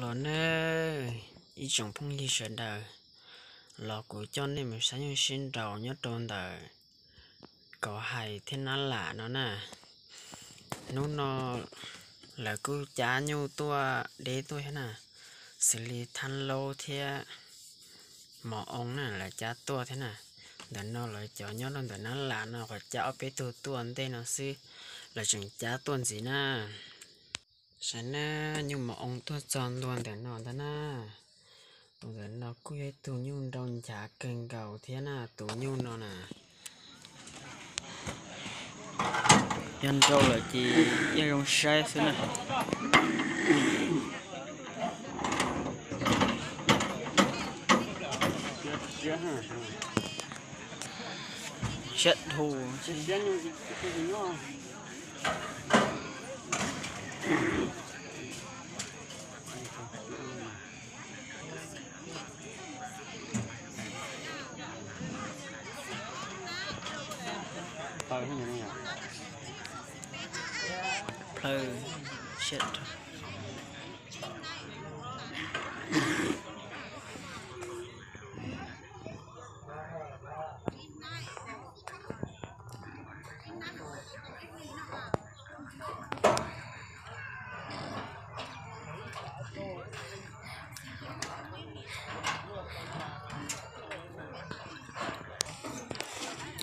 Os na, ib tsoom phooj ywg sawv daws, los kuv coj nej mus saib nyuj sib nraus nyob rau ntawm Kauv Hais thiab Nab Lam no na. Hnub no lawv kuj cab nyuj tuaj deb tuaj thiab na, xws li Thab Laub thiab Mos Oo na lawv cab tuaj thiab na. Ntawm no lawv cov nyob rau ntawm Nab Lam no qhov cab ob peb tug tuaj ntej no xwb, lawv tseem cab tuaj ntxiv na. Saib na, nyuj Mos Oo tuaj txog ntua ntawm no ntag na. Tus ntawm no kuj yog ib tug nyuj nrau nchav kawg nkaus thiab na, tus nyuj no na. Yog nrau lawm ces yeej zoo saib xwb na. Siab dhau. Plawv siab.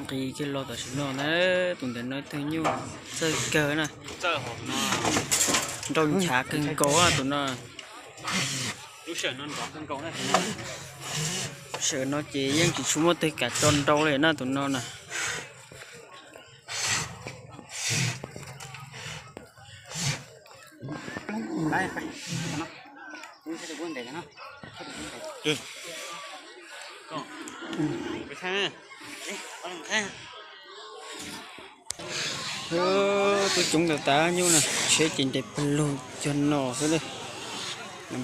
Nqis kiag los tam sim no na, tus ntawm no ib tug nyuj txawj kawg na, nrau nchav kawg nkaus tus no. Sawm no ces yeej tsis tshua muaj teg kam tso nrau li na tus no na. Tuaj coob tas tas nyuj na, tsheb ces nres pawg lug cog no xwb li.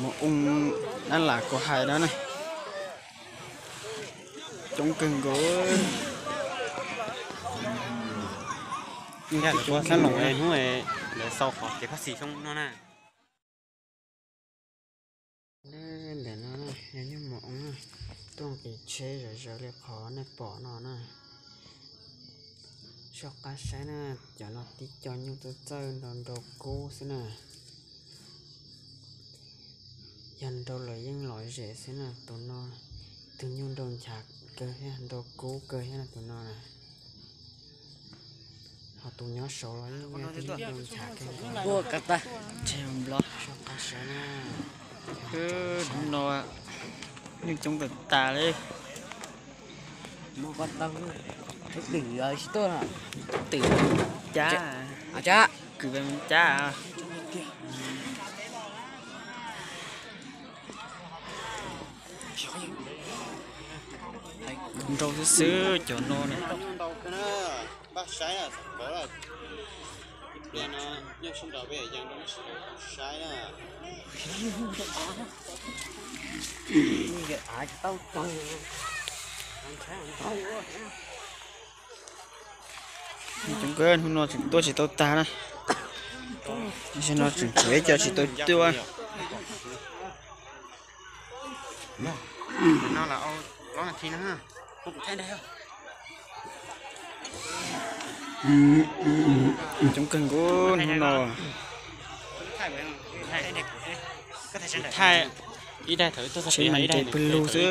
Mus ua Nab Lam Kauv Hais no na. Coob kawg nkaus. Hnub lawv xaus qhov kev phab xis xyoo no na. Ntawm no yog nyuj Mos Oo tuaj nqis tsheb zom zaws li qhov nej pom no na. Soj qab saib na, cov no tib co nyuj txawj txawj nrau nrau kub xwb na. Yog nrau lawm yeej lom zem xwb na, tus no tus nyuj nrau nchav kawg thiab nrau kub kawg thiab na tus no na. Ho tus nyob saud los yeej nrau nchav kawg nkaus. Soj qab saib na. Hnub no nyuj coob tas tas li. Twm cab. Kwv cab. Nrau xwb xwb cov no na. Coob kawg, hnub no tseem tuaj tsis tau tag na. Tam sim no tseem tshuav ib co tsis tau tuaj. Coob kawg nkaus hnub no. Tsheb mas nres pawg lug xwb.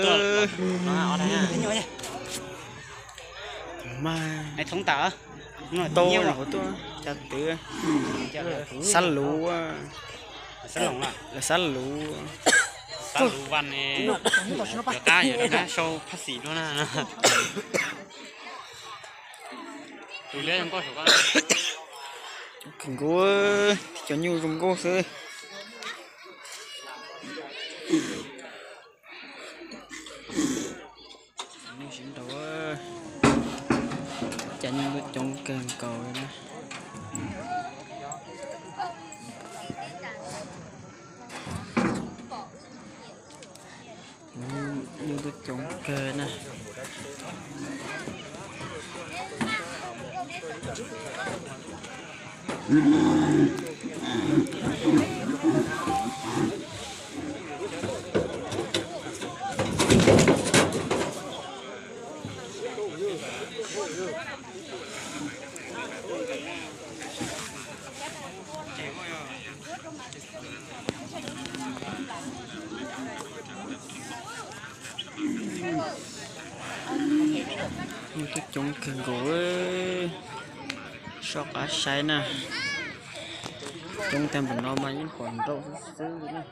Mas tau tuaj cov twv, xab luv, lawv xab luv. Coob kawg nkaus, cov nyuj zoo nkauj xwb. Nyuj sib nraus, cas nyuj coob kawg nkaus li na. Nyuj tuaj coob kawg na. Coob kawg nkaus, soj qab saib na. Coob tag npaum no mas yeej pom nrau xwb xwb na.